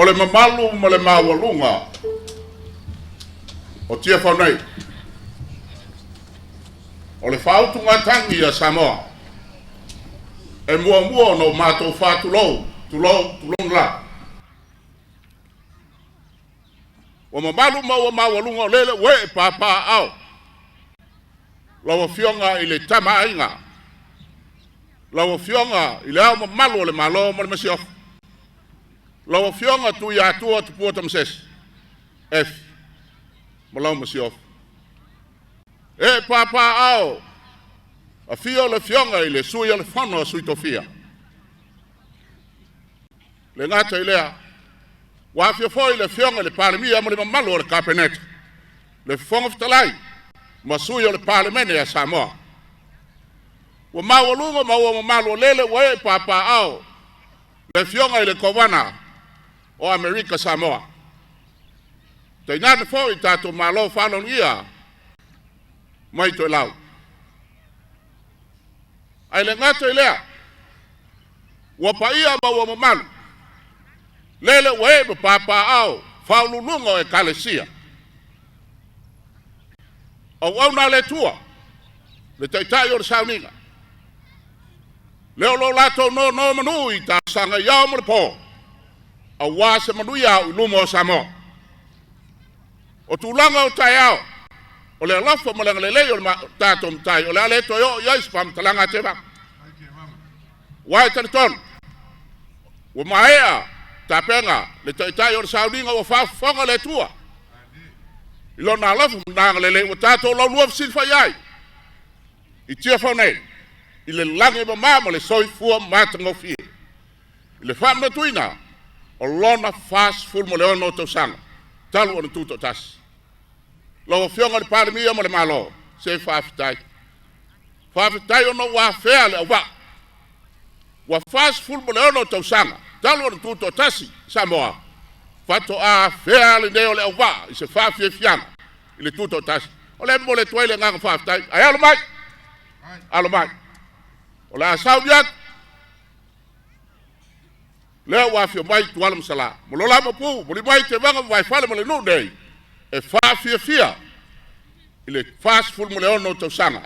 O le mamalu ma le maualuga o Tiafau nei, o le faautugatagi a Samoa e muamua ona o matou faatulou, tulou, tulou la. Ua mamalu ma ua maualuga o lele ua ee papaaao lau Afioga i le Tama a Aiga, lau Afioga i Le Ao Mamalu o le Malo ma le Masiofo, lau Afioga Tuiatua Tupua Tamasese Efi ma lau Masiofo. Ee papaaao, afio le Afioga i le Sui o le Fono a Sui Tofia. Le gata i lea, ua afio foi le Afioga i le Palemia ma le mamalu o le Kapeneta, le Fofoga Fetalai ma sui o le Palemene a Samoa. Ua maualuga ma ua mamalu o lele ua ee papaaao le Afioga i le Kovana o Amerika Samoa. Tainane foi tatou Malo faaloalogia mai Toelau. Ae le gata i lea, ua paia ma ua mamalu, lele ua ee ma papaaao faauluuluga o Ekalesia. Auauna a le Atua, le Taitai o le sauniga, lea o lo o latou nonomanu i talosaga i ao ma le po, aua se manuia au i luma o Samoa. O tulaga o taeao, o le alofa ma le agalelei o le tatou Matai, o le a le toe oo i ai se faamatalaga a Tevaga. Aua e talitonu, ua maea tapena le Taitai o le sauniga ua faafofoga le Atua i lona alofa ma lona agalelei ua tatou laulua fesilafai ai i Tiafau nei i le lagi e mama ma le soifua matagofie i le faamanatuina o lona 46 tausaga talu ona tutoatasi. Lau Afioga i le Palemia ma le Malo, se faafetai. Faafetai ona ua afea le auvaa. Ua 46 tausaga talu ona tutoatasi Samoa, faatoa afea lenei o le auvaa i se faafiafiaga i le tutoatasi. O lea e momoli atu ai le agaga faafetai. Ae alo mai, alo mai. O le a sauni atu, lea ua afio mai Tuala ma Salã, ma lo la mapu, moli mai Tevaga ma Vaifale ma le nuu nei, e faafiafia i le 46 tausaga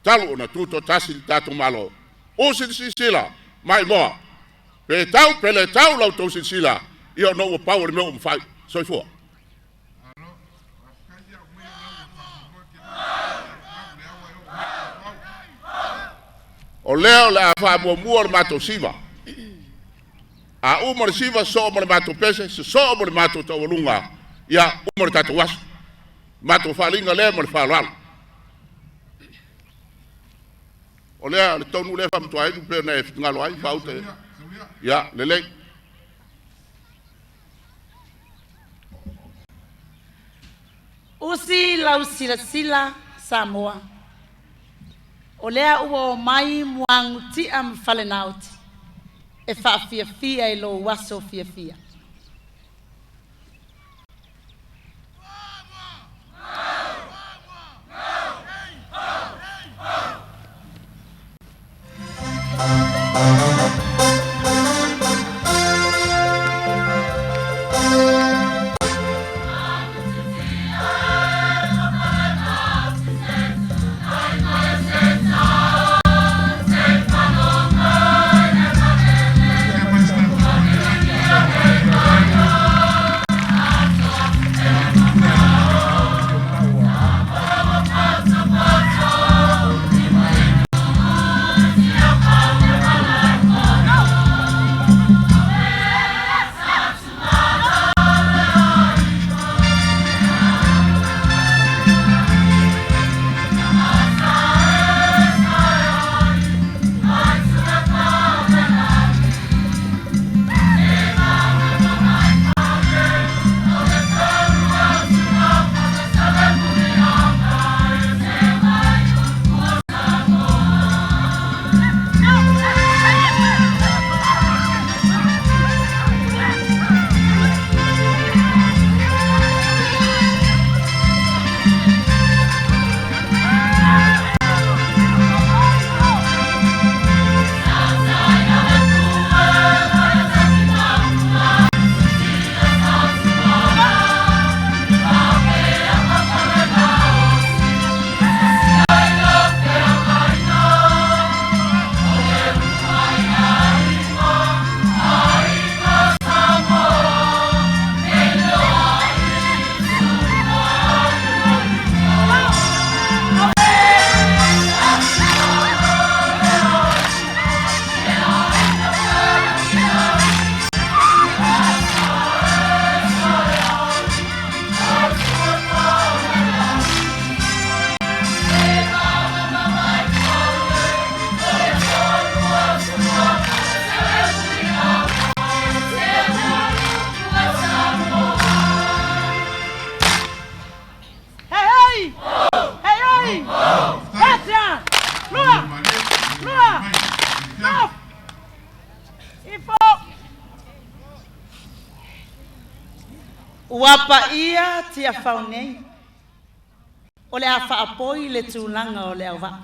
talu ona tutoatasi le tatou Malo. Usi le silasila, maimoa, pe tau pe le tau la outou silasila, ia ona ua pau o le mea ua mafai. Soifua. O lea o le a faamuamua le matou siva. A uma le siva, sosoo ma le matou pese, sosoo ma le matou taualuga, ia uma le tatou aso. Matou faaaliga lea ma le faaaloalo. O lea le taunuu lea faamatua ai pei ona e finagalo ai faauta. Ia, lelei. Usi lau silasila Samoa, o lea ua omai muagutia ma falenaoti e faafiafia i lou aso fiafia. Ua paia Tiafau nei, o le a faapoi le tulaga o le auvaa.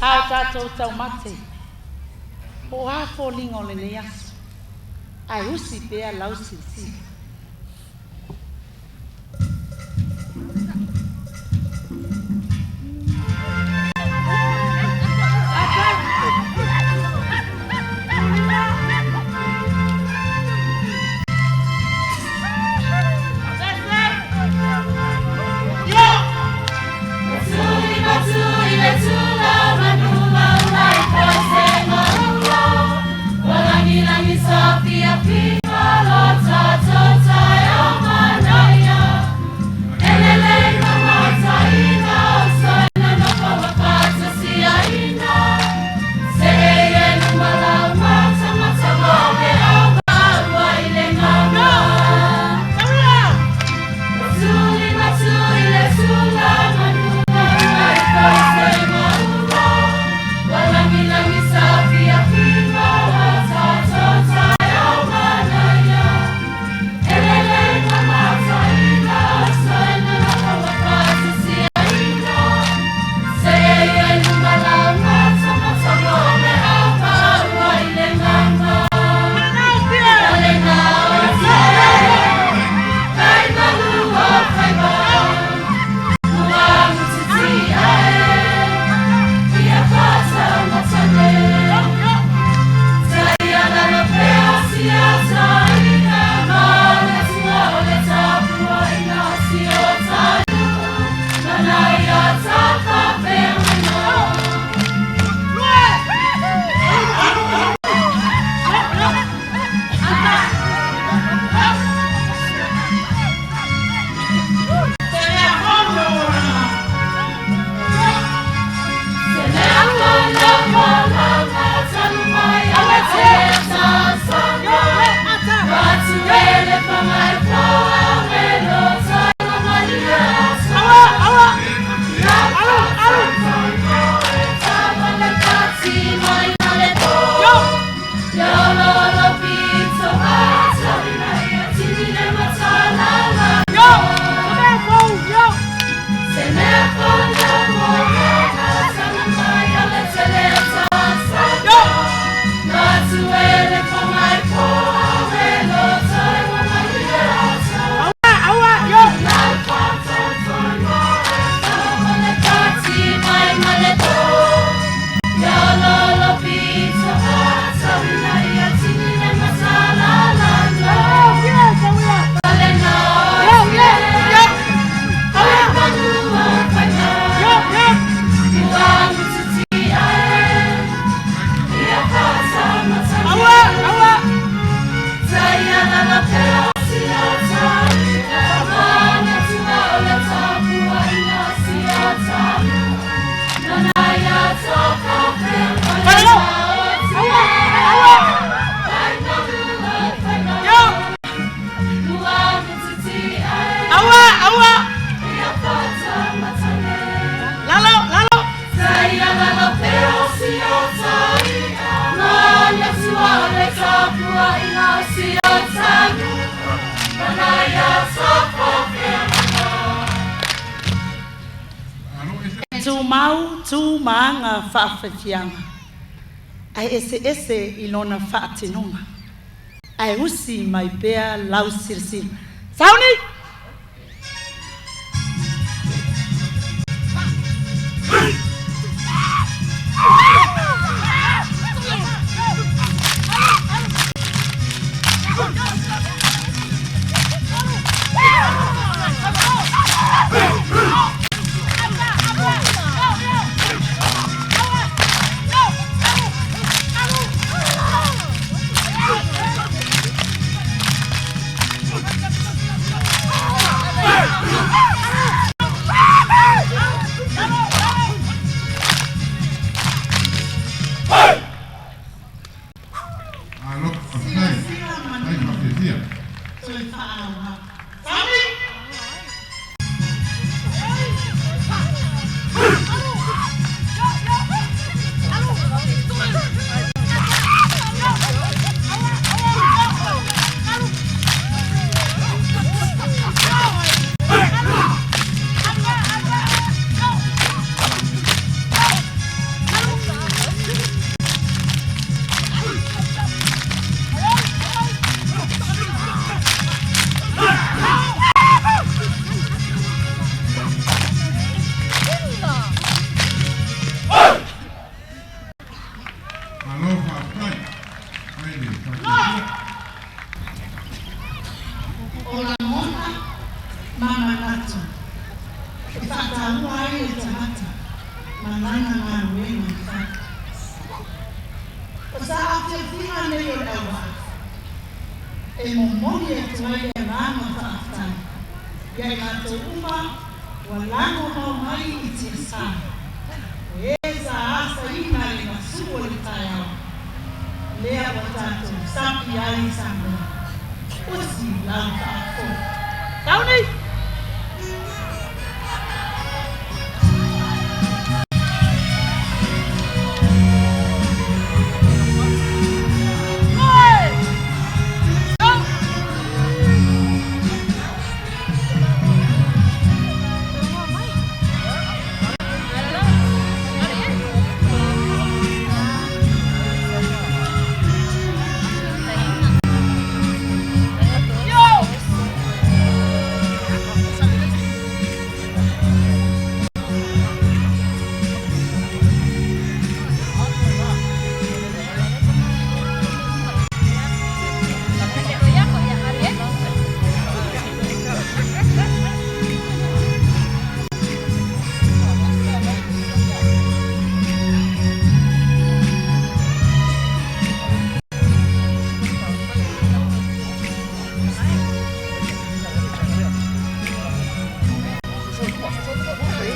Sa o tatou taumate, po o a foliga o lenei aso, ae usi pea lau silasila. tumau tu ma aga faafafiaga, ae eseese i lona faatinoga, ae usi mai pea lau silasila. Sauni! Malo, faafetai. Faafetai faafiafia. Toe faaauau. Sauni! Malo, faafetai. Faafetai le faafiafia. O lagona ma manatu e faataua ai le tagata ma lana galuega fai. O sa afiafiga nei o le auvaa e momoli atu ai le agaga faafetai ia i latou uma ua lagomau mai i tiasa, o e sa asaina le gasu o le taeao lea ua tatou sapi ai i Samoa. Usi lau faafofoga. Sauni! Faafetai.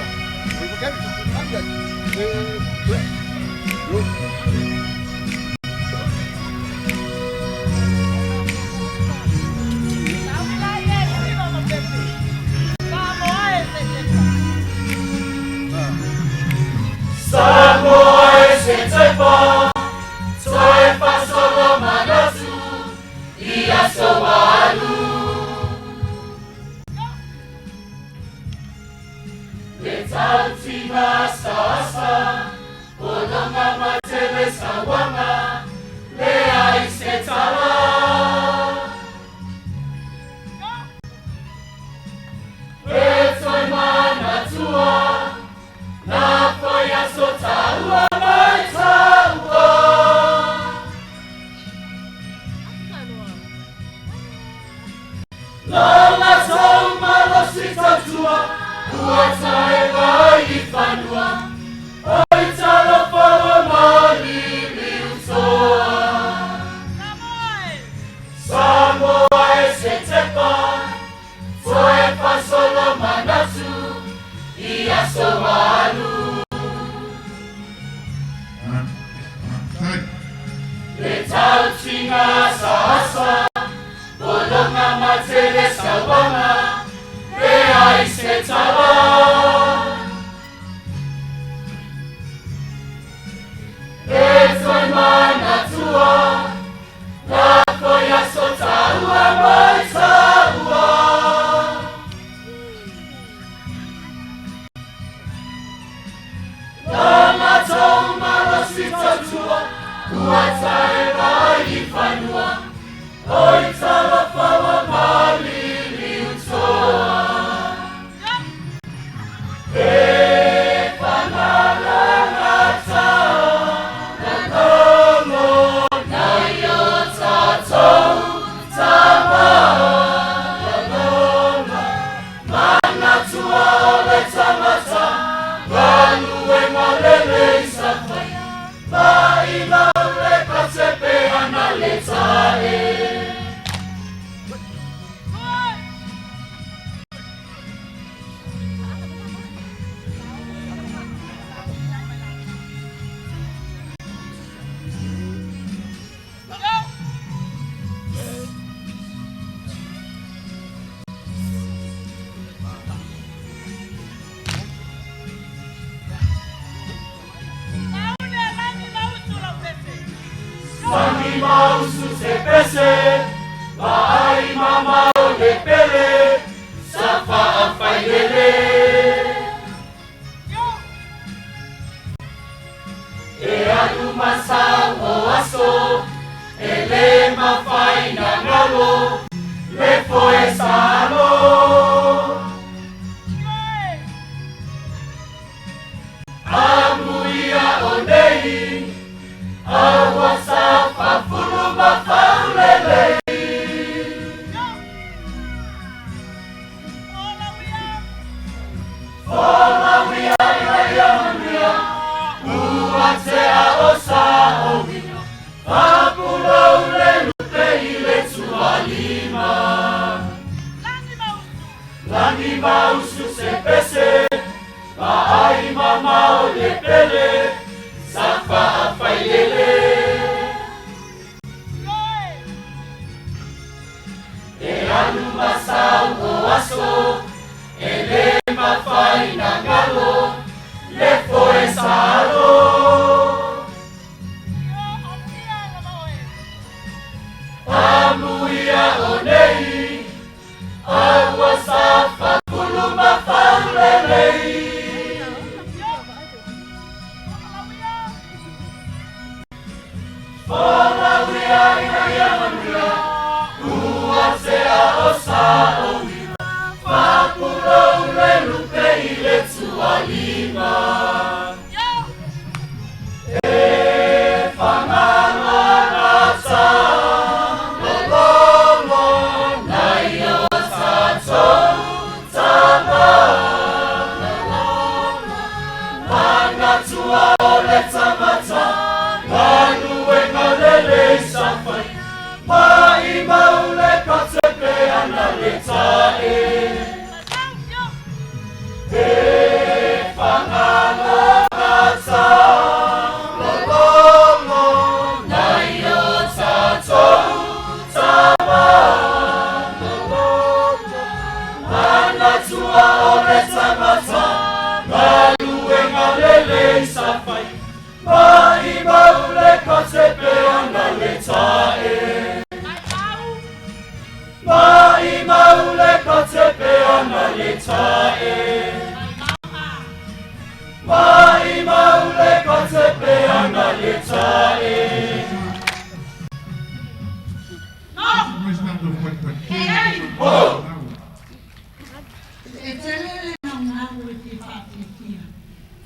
E tele le naunau e fia faafiafia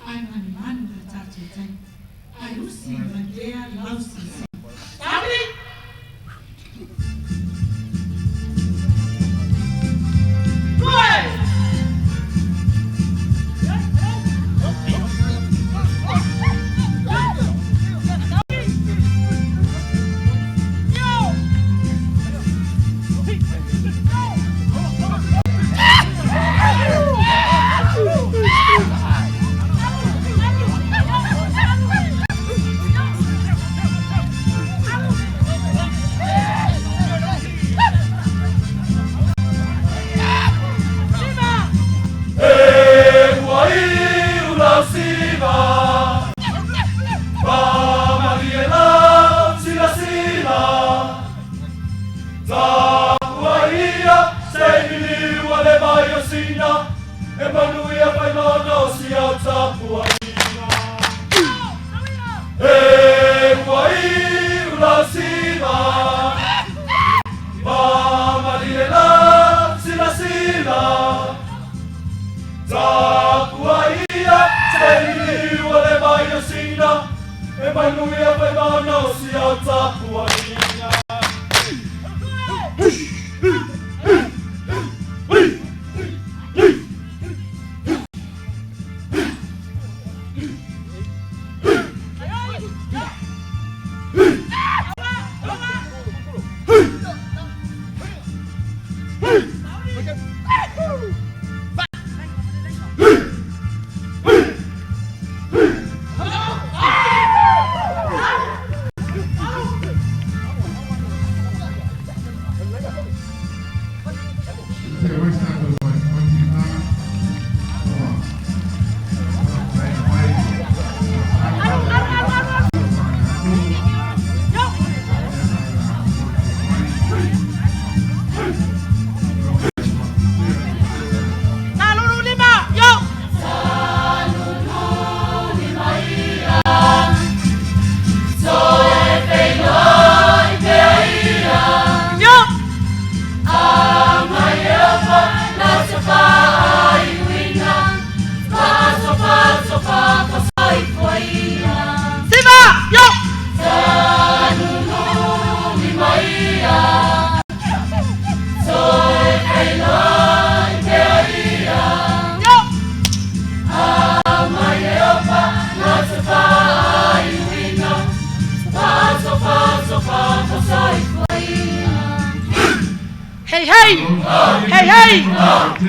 ae manumanu i lo tatou taimi, ae usi mai pea lau silasila. Tauli! Hey, hey! Hey, hey!